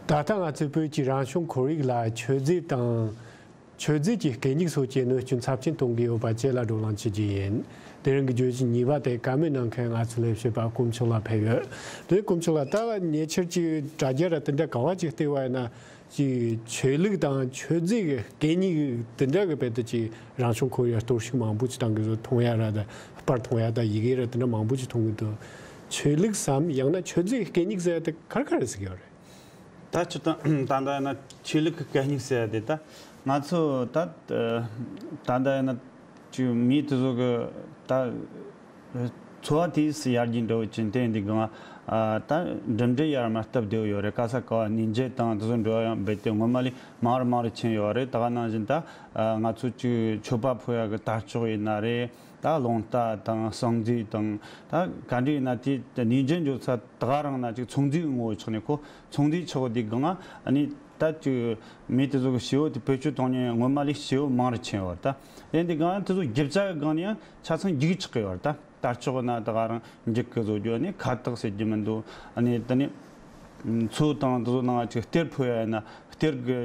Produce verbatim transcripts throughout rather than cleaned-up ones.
ད་ལྟ་ང་ཚོའི་བོད་ཀྱི་རང་བྱུང་ཁོར་ཡུག་ལ་མཆོད་རྫས་དང་མཆོད་རྫས་ཀྱི་གད་སྙིགས་སོགས་ཀྱི་གནོད་སྐྱོན་ཚབས་ཆེན་གཏོང་གི་ཡོད་པ་བཅས་ལ་བགྲོ་གླེང་བྱེད་རྒྱུ་ཡིན། དེ་རིང་གི་བརྗོད་གཞི་གཉིས་པ་དེ་བཀའ་མོལ་གནང་མཁན་ང་ཚོའི་ལས་བྱེད་པ་དཀོན་མཆོག་ལགས་ཕེབས་ཡོད། དེ་དཀོན་མཆོག་ལགས་ད་ཉེ་ཆར་གྱི་དྲ་རྒྱ་ར་དེ་འདྲ་ག་བ་ཅིག་བལྟས་པ་ཡིན་ན། ཅིག་ཆོས་ལུགས་དང་མཆོད་རྫས་ཀྱི་གད་སྙིགས་དེ་འདྲ་གི་བལ་དུ་ཅིག་རང་བྱུང་ཁོར་ཡུག་གཏོར་བཤིག་མང་པོ་ཅིག་བཏང་གི་འདུག་མཐོང་ཡ་ར་དང་སྤར་མཐོང་ཡ་དང་ཡི་གེ་ར་དེ་འདྲ་མང་པོ་ཅིག་མཐོང་གི་འདུག་ཆོས་ལུགས་སམ་ཡང་ན་མཆོད་རྫས་ཀྱི་གད་སྙིགས་ཟེར་ཡ་དེ་ག་རེ་ག་རེ་ཟེར་གི་ཡོད་རེད། ད་སྤྱིར་བཏང་ད་ལྟ་ཡིན་ན་ཆོས་ལུགས་ཀྱི་གད་སྙིགས་ཟེར་ཡ་དེ་ད་ང་ཚོ་ད་ད་ལྟ་ཡིན་ན་ཅིག་མི་དེ་ཚོ་གི་ད། འཚོ་བ་དུས་སུ་ཡར་རྒྱས་འགྲོ་བའི་ཆེད་དུ་འདི་གང་ཨ་ད་འགྲིམ་འགྲུལ་ཡར་མར་སྟབས་བདེ་བོ་ཡོད་རེད། ག་ས་ག་བ་ནས་འཇལ་དང་དེ་ཚོ་འགྲོ་ཡང་རྦད་དེ་སྔོན་མ་ལས་མང་རུ་མང་རུ་ཕྱིན་ཡོད་རེད། ད་ག་ནང་བཞིན་ད་ཨ་ང་ཚོ་ཅིག་མཆོད་པ་ཕུལ་ཡག་གི་དར་ལྕོག་ཡིན་ན་རེད། ད་རླུང་རྟ་དང་གསང་མཛེས་དང་ད་ག་འདྲ་ཡིན་ན་དེ་ནས་འཇལ་འགྲོ་ས་ད་ག་རང་ན་ཅིག་ཚོང་རྫས་ངོ་བོ་ཆགས་ནས་ཁོ་ཚོང་རྫས་ཆགས་འདི་གང་ཨ་ནི་ད་ཅིག་མི་དེ་ཚོ་གི་ཞེ་བོ་དེ་བེད་སྤྱོད་གཏོང་མཁན་སྔོན་མ་ལས་ཞེ་བོ་མང་རུ་ཕྱིན་ཡོད་རེད། ད་དེ་འདི་གང་དེ་ཚོ་རྒྱུ་ཆ་གི་སྒང་ནས་ཡང་ཆ་ཚང་འགྱིག་ཆགས་ཀྱི་ཡོད་རེད། ད་དར་ལྕོག་ན་ད་ག་རང་འགྱིག་གི་བཟོ་རྒྱུ་ནི་ཁ་བཏགས་ཟེར་རྒྱུ་མི་འདུག་ཨ་ནི་ད་ནི་མཚོ་དང་དེ་ཚོ་ནང་ཅིག་གཏེར་ཕུལ་ཡ་ཡིན་ན་གཏེར་གི་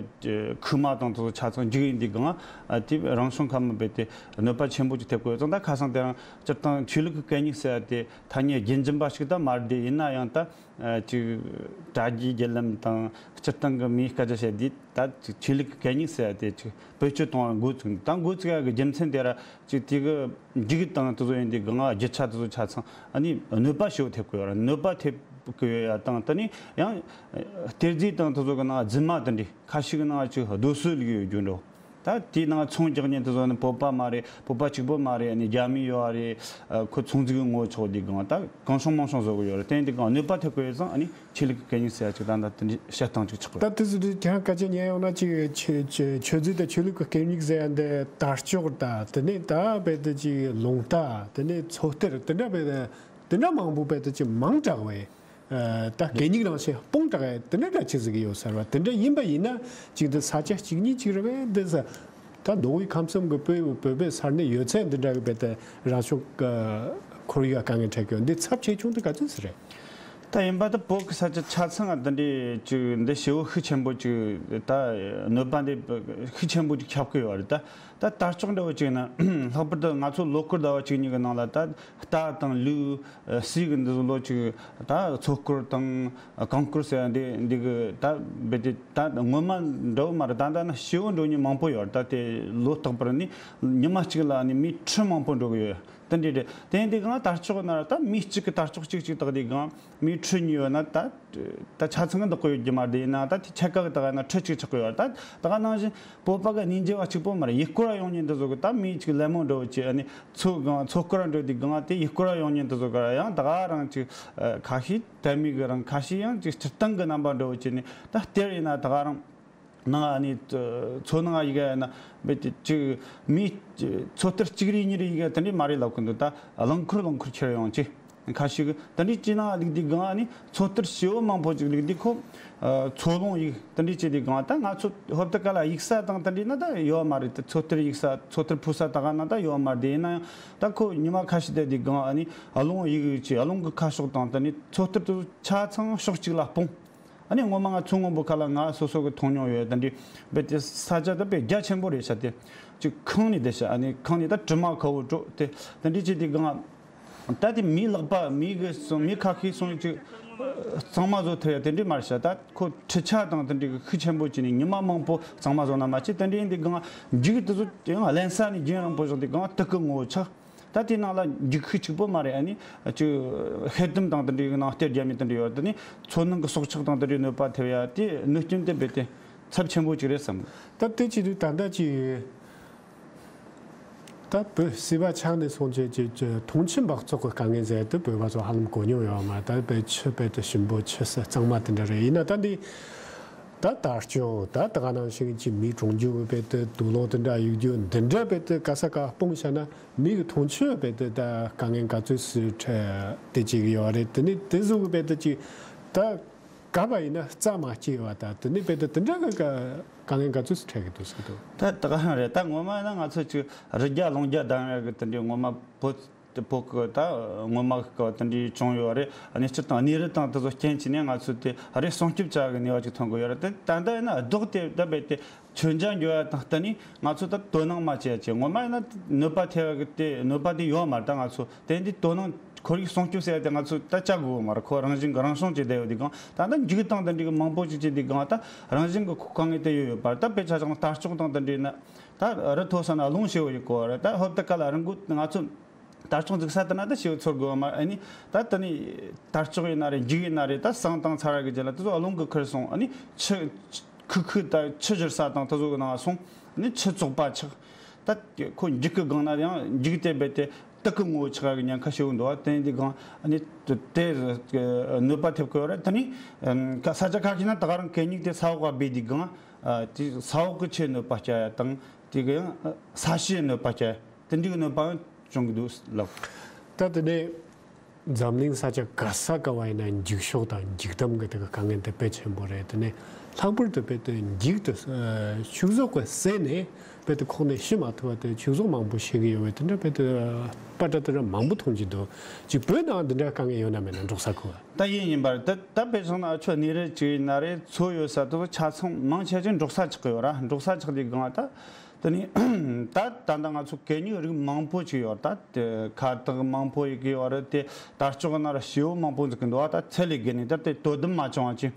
ཁུག་མ་དང་དེ་ཚོ་ཆ་ཚང་འགྱིག་ཡིན་དུས་གང་ཨ་དེ་རང་བྱུང་ཁམས་རྦད་དེ་གནོད་པ་ཆེན་པོ་ཅིག་ཐེབས་དགོས་ཙང་ད་ཁ་སང་དེ་རིང་སྤྱིར་བཏང་ཆོས་ལུགས་ཀྱི་གད་སྙིགས་ཟེར་ཡ་དེ་ཐ་སྙད་རྒྱུན་འབྱམས་པ་ཞིག་ད་མ་རེད། དེ་ཡིན་ན་ཡང་ད་ཅིག་དྲ་རྒྱའི་བརྒྱུད་ལམ་དང་སྤྱིར་བཏང་གི་མིའི་སྐད་ཆ་བཤད་དུས་ད་ཅིག་ཆོས་ལུགས་ཀྱི་གད་སྙིགས་ཟེར་ཡ་དེ་ཅིག་བེད་སྤྱོད་གཏོང་བར་འགོ་ཚུགས་ད་འགོ་ཚུགས་ཡ་གི་རྒྱུ་མཚན་དེ་ར་ཅིག་དེ་གི་འགྱིག་དང་དེ་ཚོ་ཡིན་དུས་གང་རྒྱུ་ཆ་དེ་ཚོ་ཆ་ཚང་ཨ་ནི་གནོད་པ་ཞེ་པོ་ཐེབས་ཀྱི་ཡོད་ར། གནོད་པ་ཐེབས་ཀྱི་ཡོད་ཡ་དང་ད་ནི་ཡང་གཏེར་རྫས་དང་དེ་ཚོ་གི་ནང་རྫུན་མ་དེ་འདྲའི་ཁ་ཤས་ཀྱི་ནང་ཅིག་རྡོ་སོལ་ལུག་ཡོད་རྒྱུ་འགྲོ། ད་དེའི་ནང་ཚོང་རྒྱག་མཁན་དེ་ཚོ་ནི་བོད་པ་མ་རེད། བོད་པ་གཅིག་པོ་མ་རེད། ཨ་ནི་རྒྱ་མི་ཡོད་རེད། ཨ་ཁོ་ཚོང་རྫས་ཀྱི་ངོ་ཆོག་དེ་གང་ད་གང་བྱུང་མང་བྱུང་བཟོ་གི་ཡོད་རེད། དེ་འདི་གང་གནོད་པ་ཐེབས་གི་ཡོད་ཙང་ཨ་ནི་ཆོས་ལུགས་ཀྱི་གད་སྙིགས་ཟེར་ཡ་ཅིག་ད་ལྟ་དེ་འདྲའི་བཤད་སྟངས་ཅིག་ཆགས་གི་ཡོད། ད་དེ་ཚོ་དེ་ཁྱེད་རང་སྐད་ཆ་ཉན་ཡོང་ན་ཅིག་ཆོས་ཆོས་ཆོས་རྫས་དང་ཆོས་ལུགས་ཀྱི་གད་སྙིགས་ཟེར་ཡ་འདི་དར་ལྕོག་ད་དེ་ནས་ད་རྦད་དེ་ཅིག་རླུང་རྟ་དེ་ནས་མཚོ་གཏེར་དེ་འདྲ་རྦད་དེ་དེ་འདྲ་མང་པོ་རྦད་དེ་ཅིག་མང་དྲགས་པས། ད་གད་སྙིགས་རང་བཞིན་སྤུངས་དྲགས་དེ་འདྲ་འདྲ་ཆི་ཟིག་ཡོད་ཟེར་བ་དེ་འདྲ་ཡིན་པ་ཡིན་ན་ཅིག་འདི་ས་ཆ་གཅིག་གཉིས་གཅིག་རེད་པས་འདི་ཟེར། ད་མདོ་དབུས་ཁམས་གསུམ་གྱི་བོད་བོད་པའི་ས་གནས་ཡོད་ཚད་འདི་འདྲ་གི་བོད་དེ་རང་བྱུང་ཁོར་ཡུག་དཀའ་ངལ་འཕྲད་ཀྱི་ཡོད། འདི་ཚབས་ཆེ་ཆུང་དེ་ག་ཚོད་ཟིག་རེད། ད་ཡིན་པ་ད་བོད་ཀྱི་ས་ཆ་ཆ་ཚང་ང་འདི་འདྲའི་ཅིག་འདི་ཞེ་པོ་ཤུགས་ཆེན་པོ་ཅིག་ད་གནོད་པ་འདི་ཤུགས་ཆེན་པོ་ཅིག་ཁྱབ་ཀྱི་ཡོད་རེད། ད་ད་དར་ལྕོག་འདྲ་བོ་ཅིག་ན་ལྷག་པར་དུ་ང་ཚོ་ལོ་འཁོར་ཟླ་བ་བཅུ་གཉིས་ཀྱི་ནང་ལ་ད་རྟ་དང་ལུག་སུས་གི་འདི་ཚོ་ལོ་ཅིག་ད་མཚོ་སྐོར་དང་། གངས་སྐོར་ཟེར་ཡ་འདི་འདི་གི་ད་རྦད་དེ་ད་སྔོན་མ་འདྲ་བོ་མ་རེད། ད་ད་ན་ཞེ་པོ་འགྲོ་མཁན་མང་པོ་ཡོད་རེད། ད་དེ་ལོ་རྟག་པར་ནི་ཉི་མ་གཅིག་ལ་ནི་མི་ཁྲི་མང་པོ་འགྲོ་གི་ཡོད། དེ་འདྲ་རེད། དེ་འདི་གང་དར་ལྕོག་ན་ར་ད་མི་གཅིག་གི་དར་ལྕོག་གཅིག་གཅིག་དག་དེ་གང་མི་ཁྲི་གཉིས་ཡོད་ན་ད་ད་ཆ་ཚང་གི་འདག་གི་ཡོད་རྒྱུ་མ་རེད། ཡིན་ན་ད་དེ་ཆ་ག་གི་དག་ན་ཁྲི་གཅིག་ཆགས་གི་ཡོད་རེད། ད་ད་ག་ནང་བཞིན་བོད་པ་གི་གནས་མཇལ་བ་གཅིག་པོ་མ་རེད། ཡུལ་སྐོར་ཡོང་མཁན་འདི་ཚོ་གི་ད་མི་གཅིག་ལད་མོ་འགྲོ་བྱེད་ནི་མཚོ་གང་མཚོ་སྐོར་འགྲོ་དུས་གང་དེ་ཡུལ་སྐོར་ཡོང་མཁན་དེ་ཚོ་ག་ར་ཡང་ད་ག་རང་ཅིག་ཁ་ཤས་དད་མོས་གི་རང་ཁ་ཤས་ཡང་ཅིག་སྤྱིར་བཏང་གི་རྣམ་པ་འགྲོ་བྱེད་ནི་ད་གཏེར་ཡིན་ན་ད་ག་རང་ནང་ཨ་ནི་མཚོ་ནང་ཡི་ག་ཡིན་ན་རྦད་དེ་ཅིག་མི་མཚོ་གཏེར་གཅིག་རེ་གཉིས་རེ་ཡི་ག་དེ་འདྲས་མ་རེད་ལབ་གི་འདུག་ད་རླངས་འཁོར་རླངས་འཁོར་ཁྱེར་ཡོང་ཅིག་ཁ་ཤས་གི་དེ་འདྲས་ཅིག་ནང་ལུག་དུས་གང་ཨ་ནི་མཚོ་གཏེར་ཞེ་པོ་མང་པོ་ཅིག་ལུག་དུས་ཁོ་མཚོ་རླུང་ཡིག་དེ་འདྲས་བྱེད་དུས་གང་ད་ང་ཚོ་ཧོབ་ཏེ་ག་ལ་ཡིག་ས་དང་དེ་འདྲས་ན་ད་ཡོད་མ་རེད། ད་མཚོ་གཏེར་ཡིག་ས་མཚོ་གཏེར་ཕུལ་ས་ད་ག་ན་ད་ཡོད་མ་རེད། དེ་ཡིན་ན་ཡང་ད་ཁོ་ཉི་མ་ཁ་ཤས་བསྡད་དུས་གང་ཨ་ནི་རླུང་ཡིག་ཡིག་ཅིག་རླུང་གི་ཁ་ཕྱོགས་དང་དེ་ནས་མཚོ་གཏེར་དུ་ཆ་ཚང་ཕྱོགས་གཅིག་ལ་སྤུངས། ཨ་ནི་སྔོན་མ་ང་མཚོ་སྔོན་པོ་ཁ་ལ་ང་སོ་སོ་གི་མཐོང་མྱོང་ཡོད། དེ་འདྲས་རྦད་དེ་ས་ཆ་ད་དཔེ་རྒྱ་ཆེན་པོ་རེད་ཤག་དེ་ཅིག་ཁང་ནས་བསྡད་ཤག་ཨ་ནི་ཁང་ནས་ད་དྲི་མ་ཁ་བོ་བྲོ་དེ་དེ་འདྲས་བྱེད་དུས་གང་ད་དེ་མིའི་ལག་པ་མི་གི་སོང་མི་ཁ་ཤས་སོང་ཅིག་གཙང་མ་བཟོ་ཐུབ་ཡ་དེ་འདྲས་མ་རེད་ཤག་ད་ཁོ་འཕྲུལ་ཆས་དང་དེ་འདྲས་གི་ཤུགས་ཆེན་པོ་བྱས་ནས་ཉི་མ་མང་པོ་གཙང་མ་བཟོ་ན་མ་བྱེད། དེ་འདྲས་ཡིན་དུས་གང་འཇིག་དེ་ཚོ་ཡང་བརླན་ས་ནས་རྒྱུན་རིང་པོ་བཞག་དུས་གང་དུག་གི་ངོ་བོ་ཆགས། ད་དེ་ནང་ལ་འཇིག་ཤུགས་གཅིག་པོ་མ་རེད། ཨ་ནི་ཅིག་ཤེལ་དམ་དང་དེ་འདྲའི་ནང་གཏེར་རྒྱ་མི་དེ་འདྲ་ཡོད་དེ་ནི་མཚོ་ནང་གི་སྲོག་ཆགས་དང་དེ་འདྲའི་གནོད་པ་ཐེབས་ཡ་དེ་གནོད་སྐྱོན་དེ་རྦད་དེ་ཚབས་ཆེན་པོ་ཅིག་རེད་བསམ། ད་དེ་བྱེད་དུས་ད་ལྟ་ཅིག་ད་བོད་སྲིད་པ་ཆགས་ནས་སོང་ཅིག་ཅིག་ཅིག་མཐོང་ཆུ་འབག་བཙོག་གི་དཀའ་ངལ་ཟེར་དུས་བོད་པ་ཚོ་ཧ་ལམ་གོ་མྱོང་ཡོད་མ་རེད། ད་བོད་ཆུ་རྦད་དེ་ཞིམ་པོ་ཆུ་ས་གཙང་མ་དེ་འདྲ་རེད། ཡིན་ན་ད་འདི་ད་དར་ལྕོག་ད་ད་ག་ནང་བཞིན་གྱི་མི་གྲོང་ཁྱེར་བོད་དུ་དུག་ལོག་དེ་འདྲ་ཡོད་རྒྱུ་འདི་འདྲ་བོད་དུ་ག་ས་ག་སྤུངས་བྱས་ན་མི་གི་མཐོང་ཆོས་བོད་དུ་ད་དཀའ་ངལ་ག་ཚོད་སུ་འཕྲད་དེ་བྱེད་ཀྱི་ཡོད་རེད། དེ་ནི་དེ་བཟོ་གི་བོད་དུ་ཅིག་ད་ག་བ་ཡིན་ན་རྩ་མ་སྐྱེ་བ་ད་དེ་ནི་བོད་དུ་དེ་འདྲ་གི་དཀའ་ངལ་ག་ཚོད་སུ་འཕྲད་ཀྱི་འདུག་ཟེར་གི་འདུག་ད་ད་ག་རང་རེད། ད་ངོ་མ་ཡིན་ན་ང་ཚོ་ཅིག་རི་རྒྱ་ལུང་རྒྱ་དང་ཡ་གི་དེ་འདྲའི་ངོ་མ་བོད། དེ་བོད་གི་ད་སྔོན་མ་གི་དེ་འདྲའི་བྱུང་ཡོད་རེད། གནས་ཚུལ་དང་གནས་རིགས་དང་དེ་ཚོ་རྐྱེན་བྱས་ནས་ང་ཚོས་དེ་རེད་སྲུང་སྐྱོབ་བྱ་གི་ནུས་པ་ཅིག་ཐོན་གི་ཡོད་རེད། དེ་ད་ལྟ་ཡིན་ན་ལྡོག་སྟེ་ད་རྦད་དེ་མཆོད་མཇལ་འགྱོ་ཡ་དང་བསྟུན་ནས་ང་ཚོ་ད་དོ་སྣང་མ་བྱེད་ཡ་བྱེད། སྔོན་མ་ཡིན་ན་གནོད་པ་ཐེབས་གི་དེ་གནོད་པ་དེ་ཡོད་མ་རེད། ད་ང་ཚོ་དེ་འདི་དོ་སྣང་ཁོར་ཡུག་སྲུང་སྐྱོབ་ཟེར་ཡ་དེ་ང་ཚོ་ད་བྱ་དགོས་མ་རེད། ཁོ་རང་བཞིན་གི་རང་སྲུང་བྱེད་བསྡད་ཡོད་དུས་གང་ད་ལྟ་འགྱིག་དང་དེ་འདྲའི་གི་མང་པོ་ཅིག་བྱེད་དུས་གང་ད་རང་བཞིན་གི་ཁོ་དཀའ་ངལ་དེ་ཡོད་ཡོད་པ་རེད། ད་དཔེ་ཆ་བཞག་ན་དར་ལྕོག་དང་དེ་འདྲའི་ན། ད་རི་མཐོ་ས་ན་རླུང་ཞེ་པོ་ཡོད་གོ་རེད། ད་ཧོབ་ཏེ་ག་ལ་རི་མགོ་ང་ཚོ་དར་ལྕོག་འཛུགས་ས་དེ་ན་ད་ཞེ་པོ་ཚོར་དགོས་མ། ཨ་ནི་ད་དེ་ནི་དར་ལྕོག་ཡིན་ན་རེད། འགྱིག་ཡིན་ན་རེད། ད་ཟངས་དང་ཚ་ར་གི་རྗེས་ལ་དེ་ཚོ་རླུང་གིས་ཁུར་སོང་། ཨ་ནི་ཆུ་ཁུག་ཁུག་ད་ཆུ་བཞུར་ས་དང་དེ་ཚོ་གི་ནང་སོང་། ཨ་ནི་ཆུ་བཙོག་པ་ཆགས། ད་ཁོ་འགྱིག་གི་སྒང་ན་ཡང་འགྱིག་དེ་རྦད་དེ་དུག་གི་ངོ་བོ་ཆགས་ཡ་གི་ཉེན་ཁ་ཞེ་པོ་འདུག་བ། དེ་ཡིན་དུས་གང་ཨ་ནི་དེ་གནོད་པ་ཐེབས་གི་ཡོད་རེད། དེ་ནི་ས་ཆ་ཁ་ཤས་ན་ད་ག་རང་གད་སྙིགས་དེ་ས་འོག་ག་སྦས་དུས་གང་ཨ་དེ་ས་འོག་གི་ཆུ་གནོད་པ་སྐྱེལ་ཡ་དང་། དེ་གི་ཡང་ས་གཤིས་གནོད་པ་སྐྱེལ་དེ་འདྲའི་གནོད་པ་ཡང་བྱུང་གི་འདུག་ལབ། ད་དེ་ནས་འཛམ་གླིང་ས་ཆ་ག་ས་ག་བ་ཡིན་ན་འགྱིག་ཤོག་དང་འགྱིག་དམ་གི་དེ་གི་དཀའ་ངལ་དེ་དཔེ་ཆེན་པོ་རེད། དེ་ནས་ལྷག་པར་དུ་དཔེ་དེ་འགྱིག་དེ་ཕྱུགས་ཟོག་གི་ཟས་ནས་དཔེ་དེ་ཁོག་ནས་ཤི་མ་ཐུབ་པ་དེ་ཕྱུགས་ཟོག་མང་པོ་ཤི་གི་ཡོད་པས། དེ་འདྲ་དཔེ་དེ་པ་ཏྲ་དེ་འདྲ་མང་པོ་མཐོང་གི་འདུག་ཅིག་བོད་ནང་འདི་འདྲ་དཀའ་ངལ་ཡོད་ན་མེད་ན་འབྲོག་ས་ཁུལ་བ། ད་ཡིན་ཡིན་པར་ད་ད་དཔེ་བཞག་ན་ཆུ་གནས་རི་ཅིག་ཡིན་ན་རེད། མཚོ་ཡོད་ས་དེ་ཆ་ཚང་མང་ཆེ་ཆེ་འབྲོག་ས་ཆགས་ཀྱི་ཡོད་ར། འབྲོག་ས་ཆགས་དུས་གང་ད། དེ་ནས་ད་ད་ལྟ་ང་ཚོ་གད་སྙིགས་རིགས་མང་པོ་ཅིག་ཡོད་རེད། ད་ཁ་བཏགས་མང་པོ་ཡོད་ཀྱི་ཡོད་རེད། དེ་དར་ལྕོག་ན་ར་ཞེ་པོ་མང་པོ་འཛུགས་ཀྱི་འདུག་ད་ཚད་ལས་བརྒལ་ནས་ད་དེ་དོ་དམ་མ་བྱུང་བ་ཅིག་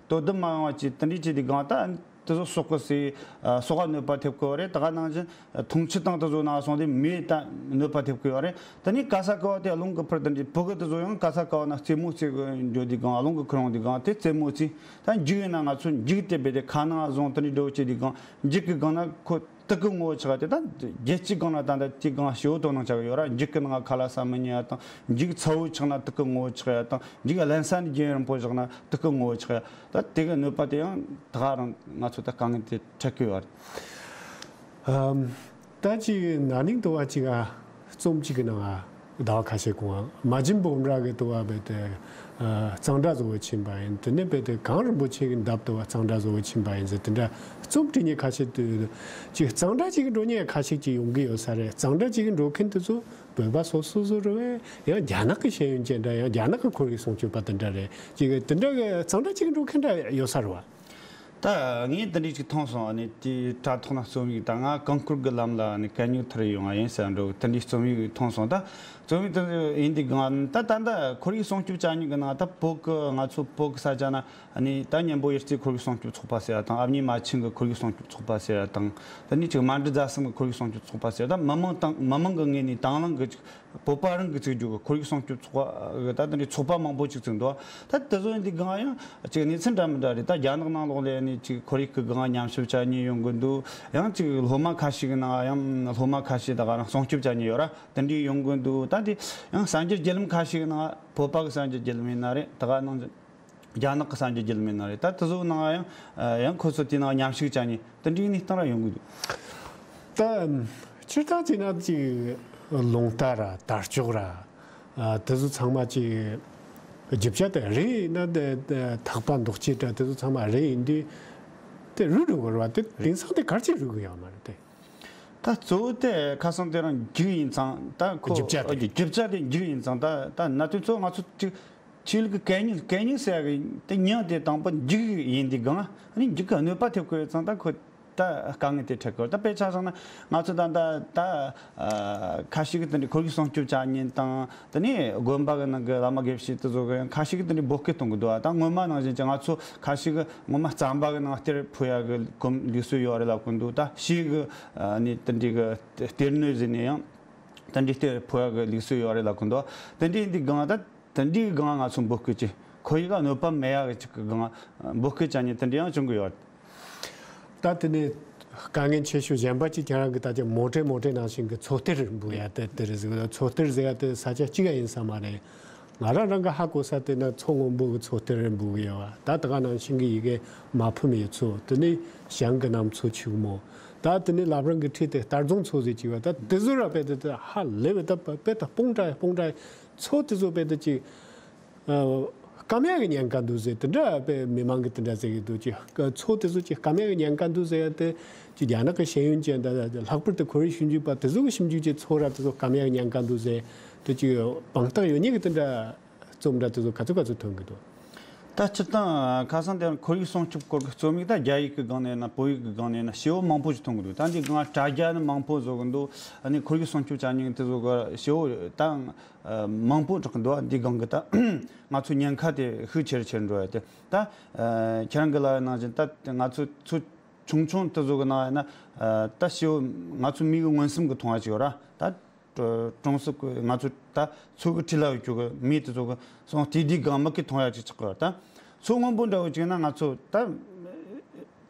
དོ་དམ་མ་ཡོང་བ་ཅིག་དེ་འདྲའི་ཅིག་དེ་གང་ད་དེ་ཚོ་སྲོག་གི་སྲིད་སྲོག་ག་གནོད་པ་ཐེབས་ཀྱི་ཡོད་རེད། ད་ག་ནང་བཞིན་འཐུང་ཆུ་དང་དེ་ཚོ་ནང་སོང་དེ་མིར་ད་གནོད་པ་ཐེབས་ཀྱི་ཡོད་རེད། དེ་ནས་ག་ས་ག་བ་དེ་རླུང་གིས་འཕུར་དེ་འདྲའི་ཕོ་གི་དེ་ཚོ་ཡང་ག་ས་ག་བ་ན་རྩེད་མོ་རྩེ་གི་འགྱོ་དུས་གང་རླུང་གིས་ཁུར་ཡོང་དུས་གང་དེ་རྩེད་མོ་རྩེ། ད་འགྱིག་ཡིན་ན་ང་ཚོ་འགྱིག་དེ་རྦད་དེ་ཁ་ནང་བཟུང་དེ་འདྲའི་འགྲོ་བྱེད་དུས་གང་འགྱིག་གི་སྒང་ན་ཁོ་དུག་གི་ངོ་བོ་ཆགས་ཏེ། ད་རྒྱལ་སྤྱིའི་སྒང་ན་ད་ལྟ་དེ་སྒང་ཞེ་པོ་དོ་སྣང་བྱ་གི་ཡོད་ར། འགྱིག་གི་ནང་ཁ་ལག་ཟ་མི་ཉན་ཡ་དང་། འགྱིག་ཚ་བོ་ཆགས་ན་དུག་གི་ངོ་བོ་ཆགས་ཡ་དང་། འགྱིག་བརླན་ས་ནས་རྒྱུན་རིང་པོ་བཞག་ན་དུག་གི་ངོ་བོ་ཆགས་ཡ། ད་དེ་གི་གནོད་པ་དེ་ཡང་ད་ག་རང་ང་ཚོ་ད་དཀའ་ངལ་དེ་འཕྲད་གི་ཡོད་རེད། ཨམ། ད་ཅིག་ན་ནིང་དུ་བ་ཅིག་ཨ་རྩོམ་གཅིག་གི་ནང་ཨ་ཟླ་བ་ཁ་ཤས་གོང་ཨ་མ་གྱིན་སྤོམ་ར་གི་དུ་བ་བས་ཏེ་ཨ་གཙང་སྦྲ་བཟོ་བའི་ཕྱིན་པ་ཡིན། དེ་ནས་བས་ཏེ་གངས་རིན་པོ་ཆེ་གི་འདབས་དུ་བ་གཙང་སྦྲ་བཟོ་བའི་ཕྱིན་པ་ཡིན་ཟེར། དེ་འདྲ་རྩོམ་བྲིས་ཉེ་ཁ་ཤས་དུ་ཅིག་གཙང་སྦྲ་ཅིག་གི་འགྲོ་ཉེ་ཁ་ཤས་ཅིག་ཡོང་གི་ཡོད་ས་རེད། གཙང་སྦྲ་ཅིག་གི་འགྲོ་མཁན་དེ་ཚོ་བོད་པ་སོ་སོ་སོ་རེད་བས། ཡང་རྒྱ་ནག་གི་ཤེས་ཡོན་ཅན་འདྲ། ཡང་རྒྱ་ནག་གི་ཁོར་ཡུག་སྲུང་སྐྱོབ་པ་དེ་འདྲ་རེད། ཅིག་དེ་འདྲ་གི་གཙང་སྦྲ་ཅིག་གི་འགྲོ་མཁན་འདྲ་ཡོད་ས་རེད་བ། ད་ངས་འདི་འདྲ་ཅིག་མཐོང་སོང་། ཨ་ནི་དེའི་དྲ་ཐོག་ན་རྩོམ་ཡིག་ད་ང་རྐང་འཁོར་གི་ལམ་ལ་ཨ་ནི་གད་སྙིགས་ཐར་ཡོང་བ་ཡིན་ཟེར་འགྲོ་དེ་འདྲའི་རྩོམ་ཡིག་མཐོང་སོང་། ད་རྩོམ་ཡིག་དེ་ཡིན་དུས་གང་ད་ད་ད་ཁོར་ཡུག་སྲུང་སྐྱོབ་བྱ་མཁན་གི་ནང་ད་བོད་གི་ང་ཚོ་བོད་གི་ས་ཆ་ན་ཨ་ནི་ད་གཉན་པོ་གཡུ་རྩེའི་ཁོར་ཡུག་སྲུང་སྐྱོབ་ཚོགས་པ་ཟེར་བ་དང་། ཨ་མྱེས་རྨ་ཆེན་གི་ཁོར་ཡུག་སྲུང་སྐྱོབ་ཚོགས་པ་ཟེར་བ་དང་། ད་ནི་ཅིག་མནྡཱ་རྫ་གསུམ་གི་ཁོར་ཡུག་སྲུང་སྐྱོབ་ཚོགས་པ་ཟེར་བ་ད་མི་མང་དང་མི་མང་གི་ངོས་ནས་དང་བླངས་གི་ཅིག་བོད་པ་རང་གིས་བཙུགས་རྒྱུ་གི་ཁོར་ཡུག་སྲུང་སྐྱོབ་ཚོགས་པ་གི་ད་དེ་འདྲའི་ཚོགས་པ་མང་པོ་ཅིག་བཙུགས་འདུག་ད་དེ་ཚོ་ཡིན་དུས་གང་ཡང་ཅིག་གནས་ཚུལ་འདྲ་མི་འདྲ་རེད། ད་རྒྱ་ནག་ནང་ལོགས་ལ་ནི་ཅིག་ཁོར་ཡུག་གི་སྒང་ཉམས་ཞིབ་བྱ་མཁན་ཡོང་གི་འདུག་ཡང་ཅིག་སློབ་མ་ཁ་ཤས་ཀྱི་ནང་ཡང་སློབ་མ་ཁ་ཤས་ད་ག་རང་སྲུང་སྐྱོབ་བྱ་མཁན་ཡོད་ར། དེ་འདྲའི་ཡོང་གི་འདུག་ད་དེ་ཡང་གསར་འགྱུར་བརྒྱུད་ལམ་ཁ་ཤས་ཀྱི་ནང་བོད་པ་གི་གསར་འགྱུར་བརྒྱུད་ལམ་ཡིན་ན་རེད། ད་ག་ནང་རྒྱ་ནག་གི་གསར་འགྱུར་བརྒྱུད་ལམ་ཡིན་ན་རེད། ད་དེ་ཚོ་ནང་ཡང་ཡང་ཁོ་ཚོ་དེ་ནང་ཉམས་ཞིབ་བྱ་མཁན་དེ་འདྲའི་གནས་སྟངས་ར་ཡོང་གི་འདུག་ད་སྤྱིར་བཏང་བྱས་ན་ཅིག་རླུང་རྟ་ར་དར་ལྕོག་ར། ཨ་དེ་ཚོ་ཚང་མ་ཅིག་རྒྱུ་ཆ་དེ་རེད་ན་དེ་དེ་ཐག་པ་འདོགས་བྱེད་འདྲ་དེ་ཚོ་ཚང་མ་རེད། ཡིན་དུས་དེ་རུལ་འགྲོ་གི་རེད་བ། དེ་དེང་སང་དེ་ག་རེ་བྱས་རུལ་གི་ཡོད་མ་རེད་དེ། ད་གཙོ་བོ་དེ་ཁ་སང་དེ་རིང་འགྱིག་ཡིན་ཙང་ད་ཁོ་རྒྱུ་ཆ་དེ། རྒྱུ་ཆ་དེ་འགྱིག་ཡིན་ཙང་ད་ད་གནད་དོན་གཙོ་བོ་ང་ཚོ་ཅིག་ཆོས་ལུགས་ཀྱི་གད་སྙིགས་གད་སྙིགས་ཟེར་ཡ་གི་དེ་མིང་དེ་དང་པོ་འགྱིག་ཡིན་དུས་གང་ཨ་ནི་འགྱིག་གི་གནོད་པ་ཐེབས་ཀྱི་ཡོད་ཙང་ད་ཁོ། ད་དཀའ་ངལ་དེ་འཕྲད་དགོས། ད་དཔེ་ཆ་བཞག་ན་ང་ཚོ་ད་ད་ད་ཨ་ཁ་ཤས་ཀྱིས་དེ་འདྲའི་ཁོར་ཡུག་སྲུང་སྐྱོབ་བྱ་མཁན་དང་། དེ་ནས་དགོན་པ་གི་ནང་གི་བླ་མ་དགེ་བཤེས་དེ་ཚོ་གི་ཁ་ཤས་ཀྱིས་དེ་འདྲའི་འབོད་སྐུལ་གཏོང་གི་འདུག་ད་སྔོན་མ་ནང་བཞིན་གྱི་ང་ཚོ་ཁ་ཤས་ཀྱིས་སྔོན་མ་རྩམ་པ་གི་ནང་གཏེར་ཕུ་ཡ་གི་གོམས་ལུགས་སྲོལ་ཡོད་རེད་ལབ་གི་འདུག་ད་ཕྱིས་གི་ཨ་ནི་དེ་འདྲའི་གི་གཏེར་སྣོད་ཟེར་ནས་ཡང་དེ་འདྲའི་གཏེར་ཕུ་ཡ་གི་ལུགས་སྲོལ་ཡོད་རེད་ལབ་གི་འདུག་དེ་འདྲའི་འདི་སྒང་ད། དེ་འདྲའི་སྒང་ང་ཚོ་འབོད་སྐུལ་གྱིས་ཁོར་ཡུག་ག་གནོད་པ་མེད་ཡག་གི་ཅིག་གི་སྒང་འབོད་སྐུལ་བྱ་མཁན་དེ་འདྲ་ཡང་བྱུང་གི་ཡོད། ད་དེ་ནས་དཀའ་ངལ་ཆེ་ཤོས་གཞན་པ་ཅིག་ཁྱེད་རང་གི་ད་ཅིག་མོ་ཊའི་མོ་ཊའི་ནང་བཞིན་གྱི་མཚོ་གཏེར་འབུད་ཡ་དེ་དེ་རེད་ཟེར་གི་འདུག་མཚོ་གཏེར་ཟེར་ཡ་དེ་ས་ཆ་གཅིག་ག་ཡིན་ས་མ་རེད། ང་རང་རང་གི་ཧ་གོ་ས་དེ་ན་མཚོ་སྔོན་པོ་གི་མཚོ་གཏེར་འབུད་གི་ཡོད་བ། ད་ད་ག་ནང་བཞིན་གྱི་ཡི་གེ་མ་ཕམ་ཡི་མཚོ། དེ་ནས་བྱང་གི་གནམ་མཚོ་ཆུ་མོ། ད་དེ་ནས་ལབ་རང་གི་ཁྲིད་དེ་གཏེར་རྫོང་མཚོ་ཟེར་གྱི་བ། ད་དེ་ཚོ་ར་དཔེ་དེ་དེ་ཧ་ལས་བས། ད་དཔེ་ད་སྤུངས་འདྲ་སྤུངས་འདྲ། མཚོ་དེ་ཚོ་དཔེ་དེ་ཅིག་ཨ་སྐམ་ཡག་གི་ཉེན་ཁ་འདུག་ཟེར། དེ་འདྲ་དཔེ་མི་མང་གིས་དེ་འདྲ་ཟེར་གི་འདུག་ཅིག་མཚོ་དེ་ཚོ་ཅིག་སྐམ་ཡག་གི་ཉེན་ཁ་འདུག་ཟེར་ཡ་དེ་ཅིག་རྒྱ་ནག་གི་ཤེས་ཡོན་ཅན་དང་ལྷག་པར་དུ་ཁོར་ཡུག་ཞིབ་འཇུག་པ་དེ་ཚོ་གིས་ཞིབ་འཇུག་བྱས་མཚོ་ར་དེ་ཚོ་སྐམ་ཡག་གི་ཉེན་ཁ་འདུག་ཟེར། དེ་ཅིག་དཔང་རྟགས་ཡོད་མཁན་གྱི་དེ་འདྲ་རྩོམ་འདྲ་དེ་ཚོ་ག་ཚོད་ག་ཚོད་ཐོན་གི་འདུག་ད་སྤྱིར་བཏང་ཁ་སང་དེ་ཁོར་ཡུག་སྲུང་སྐྱོབ་སྐོར་གྱི་རྩོམ་ཡིག་ད་རྒྱ་ཡིག་གི་སྒང་ནས་ན་བོད་ཡིག་གི་སྒང་ནས་ན་ཞེ་པོ་མང་པོ་ཞིག་ཐོན་གི་འདུག་ད་འདི་སྒང་དྲ་རྒྱ་ནི་མང་པོ་བཟོ་གི་འདུག་ཨ་ནི་ཁོར་ཡུག་སྲུང་སྐྱོབ་བྱ་མཁན་དེ་ཚོ་གི་ཞེ་པོ་ད་མང་པོ་གྲགས་གི་འདུག་འདི་སྒང་གི་ད་ང་ཚོ་ཉེན་ཁ་དེ་ཤུགས་ཆེ་རུ་ཆེ་རུ་འགྲོ་ཡ་དེ་ད་ཁྱེད་རང་གི་ལབ་ཡ་ནང་བཞིན་ད་ང་ཚོ་ཚོ་ཆུང་ཆུང་དེ་ཚོ་གི་ནང་ཡིན་ན་ད་ཞེ་པོ་ང་ཚོ་མི་གི་མངོན་སུམ་གི་མཐོང་བ་ཅིག་ཡོད་ར། ད་གྲོང་གྲོང་གསེབ་གི་ང་ཚོ་ད་ཚོ་གི་ཁྲི་ལ་ཡོད་རྒྱུ་གི་མི་དེ་ཚོ་གི་སོང་དེ་དུས་གང་མི་གི་མཐོང་ཡ་ཅིག་ཆགས་ཡོད་ར། ད་ཚོ་སྔོན་པོ་འདྲ་བོ་ཅིག་ན་ང་ཚོ་ད་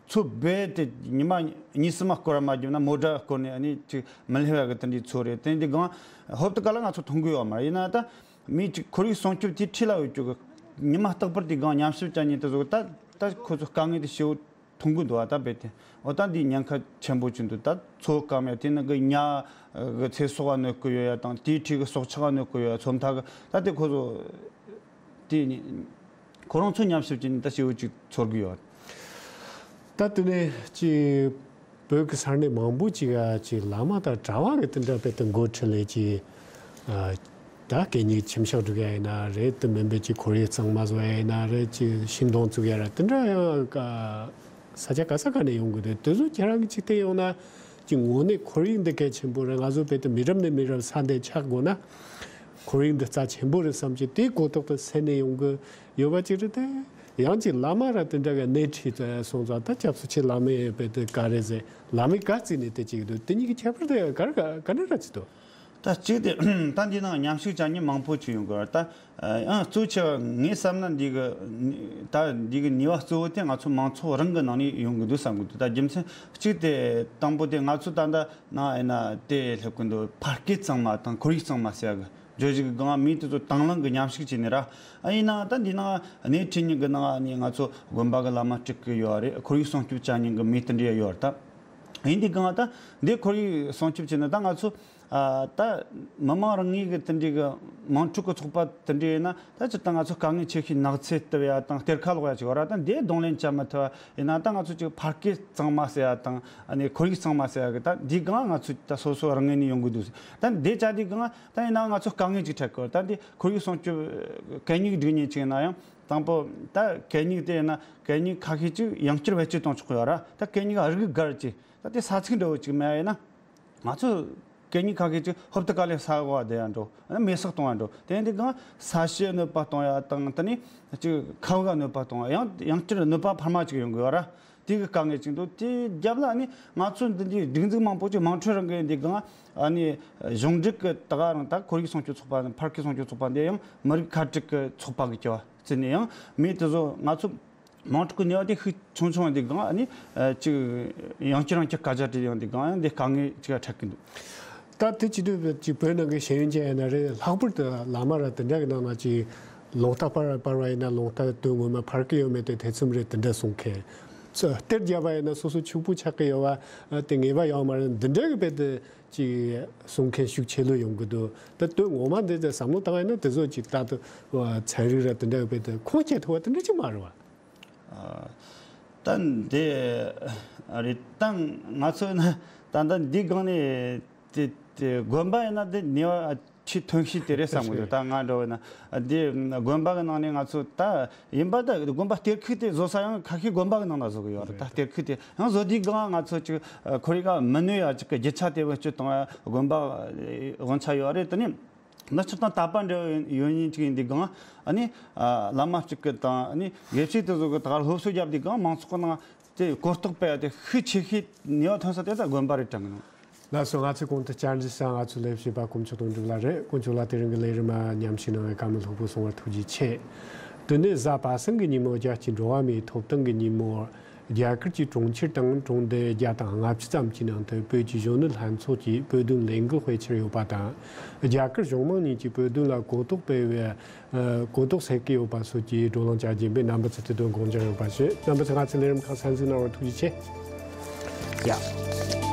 ཚོ་རྦད་དེ་ཉི་མ་གཉིས་གསུམ་མ་སྐོར་ར་མ་བརྒྱབ་ན་མོ་ཊ་སྐོར་ནས་ཨ་ནི་ཅིག་མི་སླེབས་ཡ་གི་དེ་འདྲའི་ཚོ་རེད། དེ་འདི་གང་ཧོབ་ཏེ་ག་ལ་ང་ཚོ་མཐོང་གི་ཡོད་མ་རེད། ཡིན་ན་ད་མི་ཅིག་ཁོར་ཡུག་སྲུང་སྐྱོབ་དེ་ཁྲི་ལ་ཡོད་རྒྱུ་གི་ཉི་མ་རྟག་པར་དེ་གང་ཉམས་ཞིབ་བྱ་མཁན་དེ་ཚོ་གི་ད་ད་ཁོ་ཚོ་དཀའ་ངལ་དེ་ཞེ་པོ་མཐོང་གི་འདུག་ཨ། ད་རྦད་དེ་འོ་ད་འདི་ཉེན་ཁ་ཆེན་པོ་ཅིག་འདུག་ད་མཚོ་སྐམ་ཡ་དེ་ནི་གི་ཉ་གི་ཚེ་སྲོག་ག་གནོད་ཀྱི་ཡོད་ཡ་དང་དེའི་འཁྲིས་གི་སྲོག་ཆགས་ག་གནོད་ཀྱི་ཡོད་ཡ། མཚོ་མཐའ་གི་ད་དེ་ཁོ་ཚོ་དེ་ནི་ཁོ་རང་ཚོ་ཉམས་ཞིབ་བྱས་ནས་ད་ཞེ་པོ་ཅིག་ཚོར་གི་ཡོད། ད་དེ་ནས་ཅིག་བོད་ཀྱི་ས་གནས་མང་པོ་ཅིག་ག་ཅིག་ལམ་དང་དྲ་བ་གི་དེ་འདྲ་རྦད་དེ་འགོ་ཁྲིད་ལས་ཅིག་ད་གད་སྙིགས་ཁྱིམ་ཤག་སྒྲིག་ཡ་ཡིན་ན་རེད། དེ་མིན་པའི་ཅིག་ཁོར་ཡུག་གཙང་མ་བཟོ་ཡ་ཡིན་ན་རེད། ཅིག་ཤིང་སྡོང་བཙུགས་ཡ་ར་དེ་འདྲ་ཡང་ས་ཆ་ག་ས་ག་ནས་ཡོང་གི་རེད། དེ་ཚོ་ཁྱེད་རང་གིས་ཅིག་བལྟས་ཡོང་ན་ཅིག་དངོས་གནས་ཁོར་ཡུག་འདི་གལ་ཆེན་པོ་རེད། ང་ཚོ་རྦད་དེ་མི་རབས་ནས་མི་རབས་ས་འདིར་ཆགས་དགོས་ན་ཁོར་ཡུག་འདི་རྩ་ཆེན་པོ་རེད་བསམ་གྱི་དེའི་གོ་རྟོགས་དེ་སེམས་ནས་ཡོང་གི་ཡོད་པ་ཅིག་རེད་དེ། ཡང་ཅིག་བླ་མ་ར་དེ་འདྲ་གི་སྣེ་ཁྲིད་དེ་སོང་ཙང་ད་སྐྱབས་སུ་མཆི། བླ་མས་རྦད་དེ་ག་རེ་ཟེར། བླ་མས་ག་བརྩིས་ནས་དེ་ཅིག་འདུག་དེ་གཉིས་ཀྱི་ཁྱད་པར་དེ་ག་རེ་ག་ག་འདྲ་ར་ཅིག་འདུག་ད་གཅིག་དེ་ད་འདི་ནང་མཉམ་ཞུགས་བྱ་མཁན་མང་པོ་ཅིག་ཡོང་གི་རེད། ད་ཡང་གཙོ་ཆེ་བ་ངས་བསམ་ན་འདི་གི་ད་འདི་གི་ནུས་པ་གཙོ་བོ་དེ་ང་ཚོ་མང་ཚོགས་རང་གི་ནང་ནས་ཡོང་གི་འདུག་བསམ་གི་འདུག་ད་རྒྱུ་མཚན་གཅིག་དེ་དང་པོ་དེ་ང་ཚོ་ད་ལྟ་ནང་ཨེ་ན་དེ་སླེབས་གི་འདུག་ཕ་སྐད་གཙང་མ་དང་ཁོར་ཡུག་གཙང་མ་ཟེར་ཡ་གི་བརྗོད་གཞི་གི་སྒང་མི་དེ་ཚོ་དང་བླངས་གི་མཉམ་ཞུགས་བྱས་ནས་ར། ཨ་ཡིན་ནའང་ད་འདི་ནང་སྣེ་ཁྲིད་མཁན་གི་ནང་ནས་ང་ཚོ་དགོན་པ་གི་བླ་མ་ཁྲིད་གི་ཡོད་རེད། ཁོར་ཡུག་སྲུང་སྐྱོབ་བྱ་མཁན་གི་མི་དེ་འདྲ་ཡོད་རེད། ད་ཡིན་དུས་སྒང་ད་འདི་ཁོར་ཡུག་སྲུང་སྐྱོབ་བྱས་ན་ད་ང་ཚོ་ཨ་ད་མི་མང་རང་ངོས་གི་དེ་འདྲའི་གི་དམངས་ཁྲོད་གི་ཚོགས་པ་དེ་འདྲ་ཡིན་ན་ད་སྤྱིར་བཏང་ང་ཚོ་དཀའ་ངལ་ཆེ་ཤོས་ནགས་ཚལ་གཏུབ་ཡ་དང་གཏེར་ཁ་སློག་ཡ་ཅིག་ཡོད་ར། ད་འདི་གདོང་ལེན་བྱ་མི་ཐུབ་པ་ཡིན་ན་ད་ང་ཚོ་ཅིག་ཕ་སྐད་གཙང་མ་ཟེར་ཡ་དང་ཨ་ནི་ཁོར་ཡུག་གཙང་མ་ཟེར་ཡ་གི་ད་འདི་སྒང་ང་ཚོ་ད་སོ་སོ་རང་ངོས་ནས་ཡོང་གི་འདུག་ད་འདི་བྱ་དུས་སྒང་ད་ཡིན་ན་ང་ཚོ་དཀའ་ངལ་ཅིག་འཕྲད་གི་ཡོད། ད་འདི་ཁོར་ཡུག་སྲུང་སྐྱོབ་གད་སྙིགས་སྒྲིག་མཁན་ཅིག་ཡིན་ན་ཡང་དང་པོ་ད་གད་སྙིགས་དེ་ཡིན་ན་གད་སྙིགས་ཁ་ཤས་ཅིག་ཡང་བསྐྱར་བེད་སྤྱོད་གཏོང་ཆོག་གི་ཡོད་ར། ད་གད་སྙིགས་རིགས་འགར་ཅིག་ད་དེ་ས་ཚིགས་འདྲ་བོ་ཅིག་མེད་ཡ་ཡིན་ན་ང་ཚོ་གད་སྙིགས་ཁ་ཤས་ཅིག་ཧོབ་ཏེ་ག་ལེ་ས་འོག་བསྡད་ཡ་འགྲོ། ཨ་ནི་མེ་སྲེག་གཏོང་ཡ་འགྲོ། དེ་འདི་སྒང་ས་གཤིས་གནོད་པ་གཏོང་ཡ་དང་དེ་ནི་ཅིག་ཁ་བ་གནོད་པ་གཏོང་ཡ་ཡང་ཡང་བསྐྱར་གནོད་པ་འཕར་མ་ཅིག་ཡོང་གི་ཡོད་ར། དེ་གི་དཀའ་ངལ་ཅིག་འདུག་དེའི་རྒྱབ་ལ་ནི་ང་ཚོ་འདི་འདྲའི་སྒྲིག་འཛུགས་མང་པོ་ཅིག་དམངས་ཁྲོད་རང་གི་འདི་སྒང་ཨ་ནི་གཞུང་འབྲེལ་གི་ད་ག་རང་ད་ཁོར་ཡུག་སྲུང་སྐྱོབ་ཚོགས་པ་ནི་ཕ་སྐད་སྲུང་སྐྱོབ་ཚོགས་པ་འདི་ཡང་མི་རིགས་ཁ་བྲལ་གི་ཚོགས་པ་གི་སྐྱོ་བ་བརྩིས་ནས་ཡང་མི་དེ་ཚོ་ང་ཚོ་དམངས་ཁྲོད་གི་ནུས་པ་དེ་ཤུགས་ཆུང་ཆུང་འདི་སྒང་ཨ་ནི་ཅིག་ཡང་བསྐྱར་ཡང་བསྐྱར་བཀའ་རྒྱ་སྤྲད་ཡང་འདི་སྒང་ཡང་འདི་དཀའ་ངལ་ཅིག་འཕྲད་གི་འདུག་ད་དེ་བྱེད་དུས་ཅིག་བོད་ནང་གི་ཤེས་ཡོན་ཅན་ཡིན་ན་རེད། ལྷག་པར་དུ་བླ་མ་ར་དེ་འདྲ་གི་ནང་ན་ཅིག་ལུང་རྟགས་པར་པར་བ་ཡིན་ན་ལུང་རྟགས་དོན་ངོ་མ་ཕར་གི་ཡོད་མེད་དེ་ཐེ་ཚོམ་རེད། དེ་འདྲ་གསུང་མཁན་ཚོ་གཏེར་རྒྱབ་པ་ཡིན་ན་སོ་སོ་ཕྱུག་པོ་ཆགས་གི་ཡོད་བ་དེ་ངེས་པ་ཡོད་མ་རེད། འདི་འདྲ་གི་དཔེ་དེ་ཅིག་གསུང་མཁན་ཤུགས་ཆེ་ལོས་ཡོང་གི་འདུག་ད་དོན་ངོ་མ་འདི་དེ་བསམ་བློ་བཏང་ཡིན་ན་དེ་ཚོ་ཅིག་ད་དུ་ཚན་རིག་ར་དེ་འདྲ་གི་དཔེ་དེ་ཁུངས་སྐྱེལ་ཐུབ་པ་དེ་འདྲ་ཅིག་མ་རེད་བ། ད་འདི་རེད་ད་ང་ཚོ་ན་ད་ལྟ་འདི་སྒང་ནས་དེ་དེ་དགོན་པ་ཡིན་ན་དེ་ནུས་པ་ཆེས་ཐོན་ཤེས་དེ་རེད་བསམ་གི་འདུག་ད་ང་འདྲ་བོ་ན་འདི་དགོན་པ་གི་ནང་ནས་ང་ཚོ་ད་ཡིན་པ་ད་དགོན་པ་གཏེར་ཁུག་དེ་བཟོ་ས་ཡང་ཁ་ཤས་དགོན་པ་གི་ནང་ན་བཟོ་གི་ཡོད་རེད། ད་གཏེར་ཁུག་དེ་ཡང་བཟོ་དུས་སྒང་ང་ཚོ་ཅིག་ཁོར་ཡུག་ག་མི་གནོད་ཡ་ཅིག་གི་རྒྱུ་ཆ་དེ་བེད་སྤྱོད་གཏོང་ཡ་དགོན་པ་དབང་ཆ་ཡོད་རེད། དེ་ནས། ནི་སྤྱིར་བཏང་དད་པ་འདྲ་བོ་ཡོད་མཁན་ཅིག་ཡིན་དུས་སྒང་ཨ་ནི་ཨ་བླ་མ་གཅིག་གི་དང་ཨ་ནི་དགེ་བཤེས་དེ་ཚོ་གི་ད་ག་སློབ་གསོ་བརྒྱབ་དུས་སྒང་མང་ཚོགས་ཀྱི་ནང་དེ་གོ་རྟོགས་སྤེལ་ཡ་དེ་ཤུགས་ཆེ་ཤོས་ནུས་པ་ཐོན་ས་དེ་ད་དགོན་པ་རེད་དྲན་གི་འདུག་ལགས་སོ། ང་ཚོའི་གོང་དུ་བཅར་འདྲི་ས་ང་ཚོའི་ལས་བྱེད་པ་དཀོན་མཆོག་དོན་གྲུབ་ལགས་རེད། དཀོན་མཆོག་ལགས་དེ་རིང་གི་ལས་རིམ་མཉམ་ཞུགས་གནང་བའི་བཀའ་མོལ་ལྷུག་པོ་གསུང་བར་ཐུགས་རྗེ་ཆེ། དེ་ནས་གཟའ་པ་སངས་ཀྱི་ཉིན་མོ་རྒྱལ་སྤྱིའི་འགྲོ་བ་མིའི་ཐོབ་ཐང་གི་ཉིན་མོར། རྒྱ་གར་གྱི་གྲོང་ཁྱེར་དང་གྲོང་རྡལ་བརྒྱ་དང་ལྔ་བཅུ་ཙམ་གྱི་ནང་དུ་བོད་ཀྱི་གཞོན་ནུ་ལྷན་ཚོགས་ཀྱི་བོད་དོན་ལས་འགུལ་སྤེལ་འཆར་ཡོད་པ་དང་། རྒྱ་གར་གཞུང་མང་གཉིས་ཀྱིས་བོད་དོན་ལ་གོ་རྟོགས་སྤེལ་བའི་ཨ་གོ་རྟོགས་སད་ཀྱི་ཡོད་པ་སོགས་ཀྱི་བགྲོ་གླེང་བྱ་རྒྱུ་ཡིན་པས་རྣམ་པ་ཚོས་དེ་དོན་དགོངས་འཇགས་ཡོད་པ་ཞུ། རྣམ་པ་ཚོས་ང་ཚོའི་ལས་རིམ་ཁག་གསན་གཟིགས་གནང་བར་ཐུགས་རྗེ་ཆེ། ཡ།